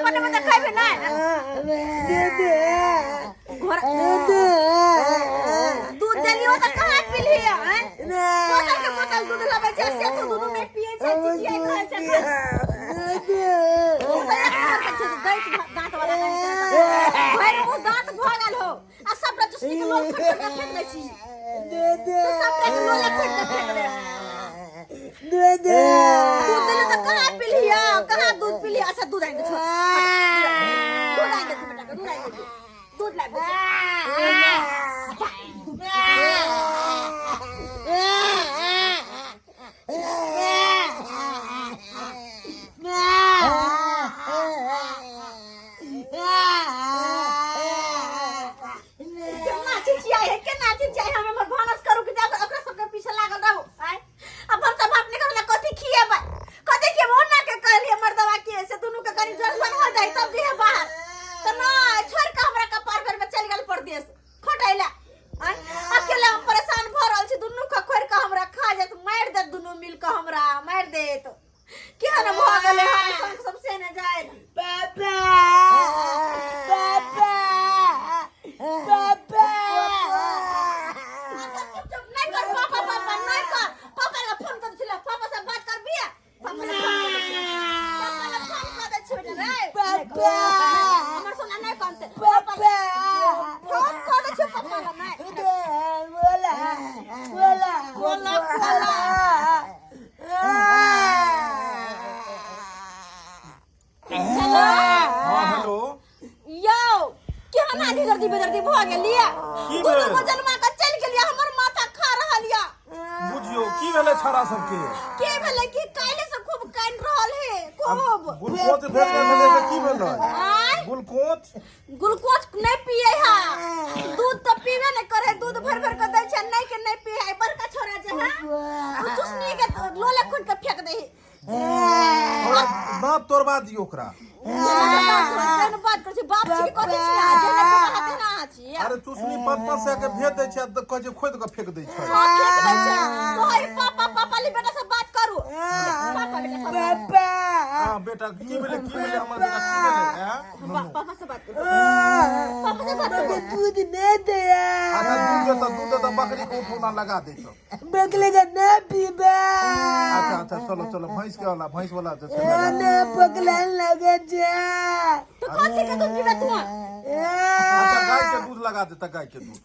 बनेबै तऽ खैबे नहि घोड़ा दूध देलियो तऽ कहाँ पीलही आँय बोतल के बोतल दूध लबै छै से तो दुनू नहि पियै छै चिचियाइत रहै छै तू तऽ एक नंबर के छै दैत दाँत वाला नहि छै भरि मुँह दाँत भऽ गेल हो आ सबटा चुसनी के लोल खोटि खोटि के फेंक दै छी तू सबटा के लोले खोटि के फेंक दे दूध देले तऽ कहाँ पीलही कहाँ दूध पीलही अच्छा दूध आनि दे छोड़ दूध आनि दे बेटा के दूध आनि दे दूध लाबि दे केना चिचियाइ है केना चिचियाइ हम एम्हर भानस करू कि जाकऽ ओकरा सबके पीछे लागल रहू आँय आ भनसा भात निकल गेलै कथी खिएबै कथी खिएबै ओना के कहलियै मर्दवा के से दुनू के कनि जलसन हो जाइ तब दिहे बाहर तऽ नहि छोड़ि कऽ हमरा कपार पर में चलि गेल परदेश खटै लए आँय अकेले हम परेशान भऽ रहल छी दुनू के खोरि कऽ हमरा खा जायत मारि देत दुनू मिल कऽ हमरा मारि देत केहन भऽ गेलै हन संग सब से ने जाय पापा पापा पापा चुप चुप नहीं कर पापा पापा नहीं कर पापा के फोन कर छिला पापा से बात कर बिया पापा के फोन कर छिला पापा के फोन कर दे छिला रे पापा हमर सोना नहीं करते पापा फोन कर दे छिला पापा के नहीं बोला बोला बोला बोला हेलो हाँ हेलो यौ केहन आधी दर्दी बेदर्दी भऽ गेल ये की दुनू भेल? को जन्मा के चलि गेलियै हमर माथा खा रहल ये बुझियौ की भेलै छौड़ा सबके के भेलै कि काल्हि से खूब कानि रहल हे खूब ग्लूकोज भेट गेल छलै तऽ की भेलै आँय ग्लूकोज ग्लूकोज नहि पियै है दूध तऽ पीबे नहि करे दूध भर भर के दै छै नहि के नहि पियै है बड़का छोरा जे है ओ चुसनी के लोले खून के फेंक दे थोड़ा दाँत तोड़बा दियौ ओकरा तेहन बात करै छी बाप छी कि कथी छी अहाँ जेना बाबा हाथे ना अहाँ छी अरे चुसनी पाँच पाँच सए के भेज दै छै आ कहै छै खोदि कऽ फेंक दै छै हाँ, फेंक दै छै कहै पापा पापा ली बेटा से बात करू पापा बेटा से बात पापा हाँ बेटा की भेलै की भेलै हमर बेटा की भेलै आँय? करू। पापा से बात करू पापा से बात करू दूध नहीं दिया अच्छा दूध देता दूध देता बकरी के उठौना लगा देता बकले का ना पीबा अच्छा अच्छा चलो चलो भैंस के वाला भैंस वाला जे छै लगा ना पकला लगे जा तो कथी के दूध पीबे तू अच्छा गाय के दूध लगा देता गाय के दूध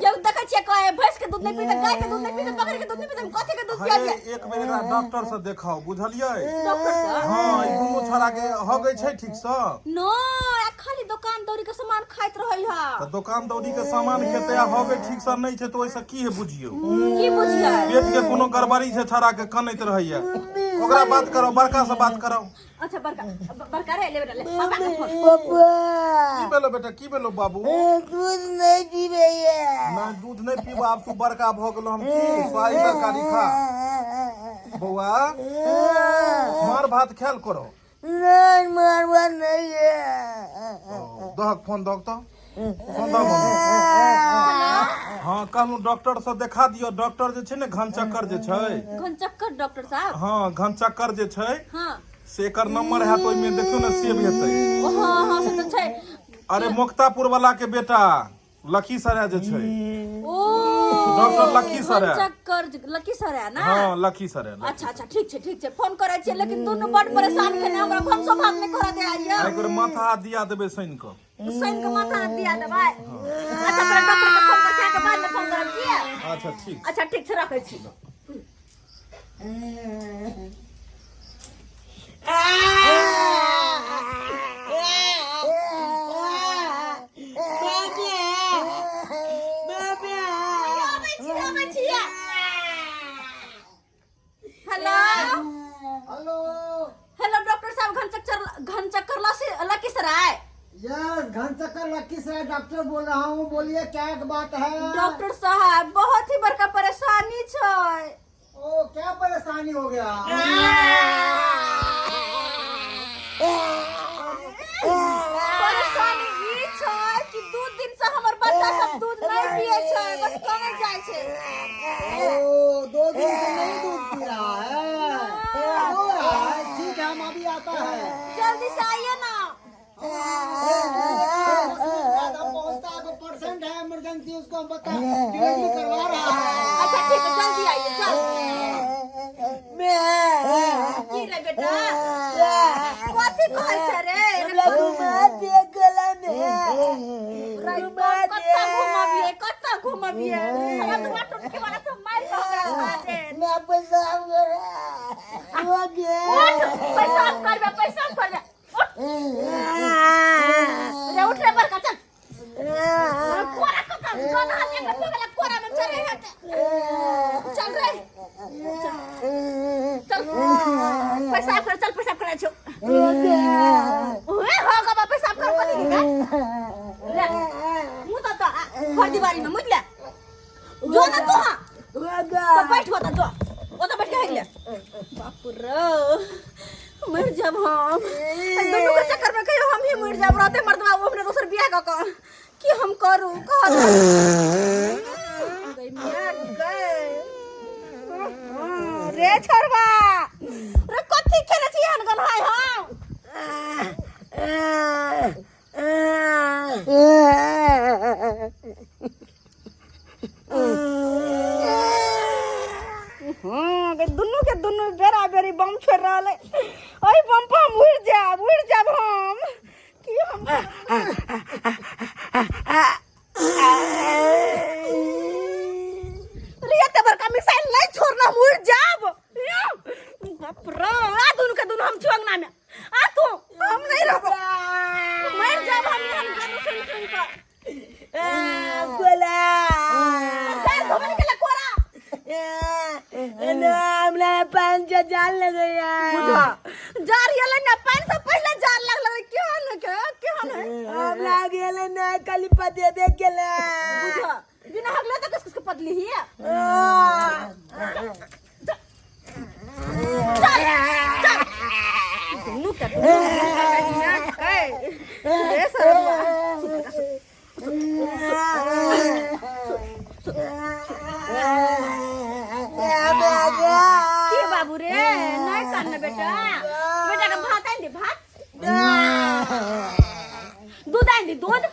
जब देखै छियै कहे भैंस के दूध नहीं पीते गाय के दूध नहीं पीते बकरी के दूध नहीं पीते हम कथी के दूध हे पियाबियै एक बेर एकरा डॉक्टर से देखाओ बुझलियै डॉक्टर से हाँ ई दुनू छोड़ा के हो गई छै ठीक से नो आ खाली दुकान दौरी के सामान खाइत रहै है तऽ दोकान दौरी के सामान खेतै आ हो गई ठीक से नहि छै तऽ ओहिसँ की है बुझियौ की बुझियै पेट के कोनो गड़बड़ी छै छोड़ा के कनैत रहैया ओकरा बात करो बड़का से बात करो अच्छा बड़का बड़का रे ले बेटा ले पापा के फोन पापा की भेलो बेटा की भेलो बाबू दूध नहीं पीबे नहि दूध नहि पीबो आब तू बड़का भऽ गेलो हम की स्वाई तरकारी खा बौआ मार भात खायल करो नहीं मारवा नहीं है दहक फोन दहक तऽ फोन दहक मम्मी हाँ कहलहुँ डॉक्टर से देखा दियौ डॉक्टर जे छै ने घन चक्कर जे छै घन चक्कर डॉक्टर साहब हाँ घन चक्कर जे छै हाँ से एकर नंबर हैत ओहिमे देखियौ ने सेव हेतै ओ हाँ हाँ से तऽ छै अरे मोक्तापुर वाला के बेटा लखीसराय जे छै ओ डॉक्टर लखीसराय। चक्कर लखीसराय ना हाँ लखीसराय अच्छा अच्छा ठीक छै ठीक छै फोन करै छियै लेकिन दुनू बड परेशान केने हमरा भनसो भात नहि करऽ दे आइया एक बेर माथा हाथ दिया देबै शनि कऽ शनि के माथा हाथ दिया देबै अच्छा पहिले डॉक्टर के फोन कर के बाद में फोन करब किया अच्छा ठीक अच्छा ठीक छै रखै छी आबै छी आबै छी हेलो हेलो हेलो डॉक्टर साहब घन चक्कर घन चक्कर लखीसराय यस घन चक्कर लखीसराय डॉक्टर बोल रहा हूँ बोलिए क्या बात है डॉक्टर साहब बहुत ही बड़का परेशानी छै ओ क्या परेशानी हो गया परेशानी ई छै कि दू दिन से हमर बच्चा सब दूध नहीं पिए छै बस कमे जाइ छै ओ दो दिन से नहीं दूध पी रहा है रो रहा है ठीक है हम अभी आता है जल्दी से आइए ना बाद हम पहुंचता है कोई परसेंट है इमरजेंसी, उसको हम बता डिलीवरी करवा रहा है। अच्छा ठीक है, जल्दी आइए, चल। की रे बेटा, कथी कहै छै रे? हमरा घुमा दे गला में। घुमा दे। कत्ता घुमबियै, कत्ता घुमबियै? हमरा तो बाटो के वाला सब मारि के हमरा खा देत। मैं पेशाब करा हो गया। उठ, पेशाब करबे, पेशाब करबे, उठ रे, उठ रे बड़का, चल। कोरा कत्ता गधा लेके पगला कोरा में चढ़े हेतै। चल रे, चल, पेशाब कर, चल, पेशाब करै छौ। ओए हो गबा, पेशाब कर, कथी के ले मुँह त घर दीवारी में मुझ ले जो ना तू। हाँ तो बैठ, होता जो ओतऽ बैठ के हेग ले। बाप रे, मर जाब हम एहि दुनू के चक्कर में, कहियो हम ही मर जाब। रहते मर्दवा ओ अपने दोसर बियाह कऽ कऽ की हम करू कह रे। छोड़बा रे, कथी खेले छी एहन गन्हाय? हम हाँ गे, दुनू के दुनू बेरा बेरी बम छोड़ रहल है। ओहि बम पर हम उड़ जाब, उड़ जाब हम। की हम रे, एते बड़का मिसाइल नहीं छोड़ना, हम उड़ जाब। बाप रे, आ दुनू के दुनू हम छु अंगना में। आ तू, हम नहीं रहबो, मर जाब हम एहन गाना सुन सुन कऽ। बोला। गाल घुमल के कोरा। ना, हमरा पाँच जान लगैया। बुझा जा रही ना, पानि से पहिले जार लगल। केहन के केहन है? हमरा गेल ना, खाली पते केला। बुझा, बिना हगले तो किस किस के पतली ही है। चल चल, दुनू के दुनू रे सरवा। की बाबू रे, नहीं करना बेटा। बेटा के भात आनि दे, भात, दूध आनि दे, दूध।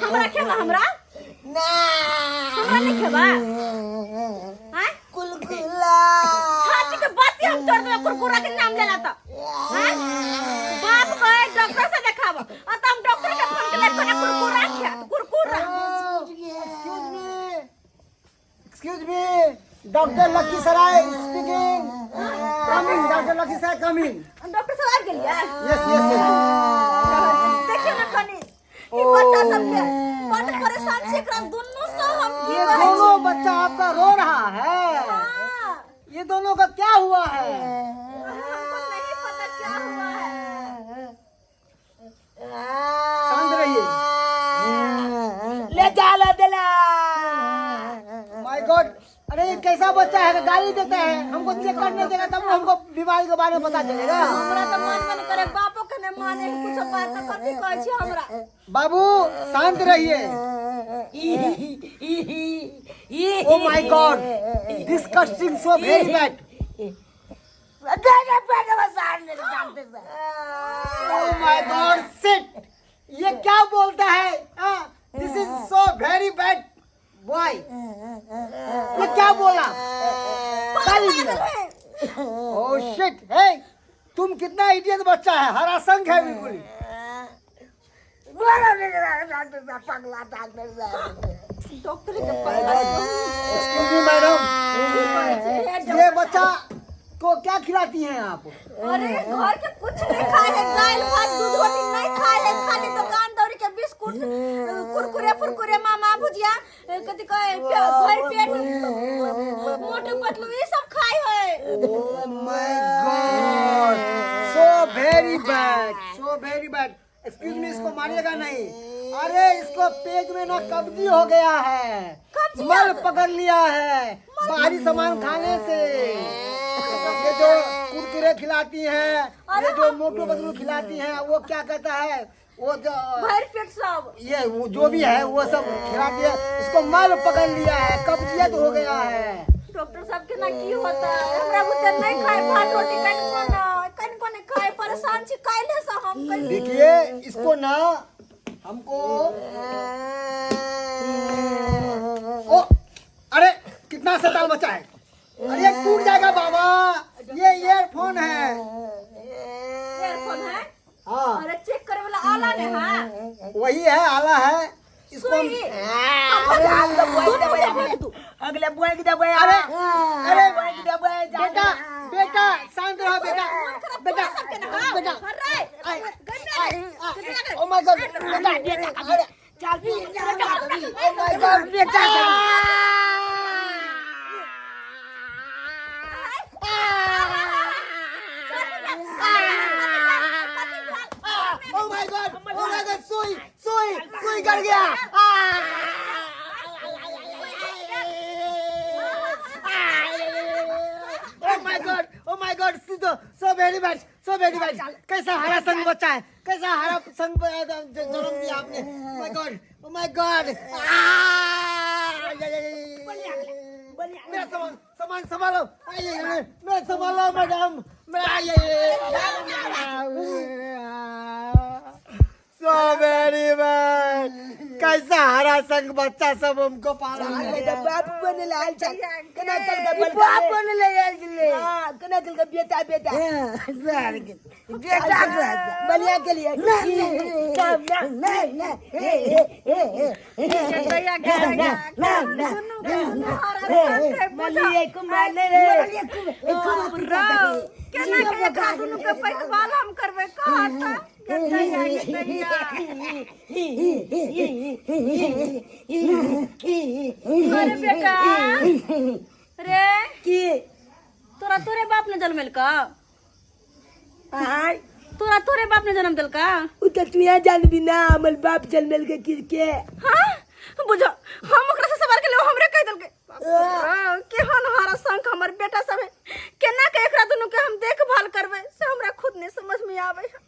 हमरा खेबा? हमरा हमरा नहीं खेबा? आँय? कुलकुला। छाती के बाती हम तोड़ देबै कुरकुरा के नाम लेला त। आँय? बाप कहे डॉक्टर से देखाब आ त हम डॉक्टर के फोन के कोना कुरकुरा खायत, कुरकुरा। Excuse me, excuse me, doctor Lakhisarai speaking. Coming, doctor Lakhisarai coming. Doctor साहब आबि गेलियै? Yes yes yes. देखियौ ने कनी ई बच्चा सबके, बड परेशान छी एकरा दुनू से हम। की ये कहै छी? दोनों बच्चा आपका रो रहा है? हाँ, ये दोनों का क्या हुआ है? हमको नहीं पता क्या हुआ है। शांत रहिए। ले जाला दिला। My God, अरे ये कैसा बच्चा है, गाली देता है। हमको चेक करने देगा तब ना हमको बीमारी के बारे में पता चलेगा। हमरा तऽ मानबे नहि करे, बापो के नहि माने कुछो बात, तऽ कथी कहै छी हमरा? बाबू, शांत रहिए। Oh my God, disgusting, so very bad. Oh my God, shit, ये क्या बोलता है? This is so very bad boy. ये क्या बोला? गाली दिया। ओ शिट हे, तुम कितना इडियट बच्चा है, हरा संग है बिल्कुल ही। डॉक्टर के पगला। एक्सक्यूज मी मैडम, ये बच्चा को क्या खिलाती हैं आप? अरे, घर के कुछ नहीं खाए है, दाल भात दूध रोटी नहीं खाए है, खाली दुकान दौरी के बिस्कुट, कुरकुरे फुरकुरे, मामा भुजिया, कथी कहे, भर पेट मोटू पतलू ई सब खाए है। Oh my God, so very bad, so very bad. Excuse me, इसको मारिएगा नहीं। अरे, इसको पेट में ना कब्जी हो गया है। कब्जियत? मल पकड़ लिया है बाहरी सामान खाने से। ये जो कुरकुरे खिलाती हैं, ये जो मोटू पतलू खिलाती हैं, वो क्या कहता है, वो जो भर पेट सब। ये वो जो भी है, वो सब खिलाती है। इसको मल पकड़ लिया है, कब्जियत हो गया है। डॉक्टर साहब के ना की होता है? हमरा बुते नहीं खाए भात रोटी, कनिको न, कनिको नहीं खाए। परेशान छी काल्हे से हम कहि देखिए इसको ना हमको ओ अरे कितना शैतान बच्चा है अरे ये टूट जाएगा बाबा ये ईयरफोन है इयरफोन है हाँ अरे चेक करे वाला आला ने हां वही है आला है इसको हम सुई अगला बुआ के दबाया अरे अरे बुआ के दबाया बेटा बेटा शांत रहो बेटा बेटा सबके ना हां बेटा अरे ओ my God बेटा बेटा अरे चल ओ my God बेटा oh my God oh my God सुई सुई सुई गड़ गया oh my God oh my God सीधो so very bad so very bad कैसा हरा संग बच्चा है कैसा हरा संग जन्म दिया आपने my God oh my God मेरा सामान सामान संभालो आइए, मेरा संभालो मैडम मेरा सो वेरी बैड कैसा हरा संग बच्चा सब हमको पाला है। बाप बने लाल चल कना कल का बल बाप बने ले आयल छलै। हां कना कल का बेटा बेटा बेटा बलिया के लिए गया गया दुनू के दुनू हरा संग है बुझा बलिया कुमार रे केना के एकरा दुनू के पैकबाल हम करबै कहत गदैया गदैया अरे बेटा रे की तोरा तोरे बाप ने जन्मेलका आय तोरा तोरे बाप ने जन्म देलका उ त तू यहाँ जानबी ना हमर बाप जन्मेल के की के हाँ बुझो हम ओकरा से सवाल के हमरे कह देलकै केहन हरा शंख हमर बेटा सब है केना के एकरा दुनू के हम देखभाल करबै से हमरा खुद नहीं समझ में आबै है।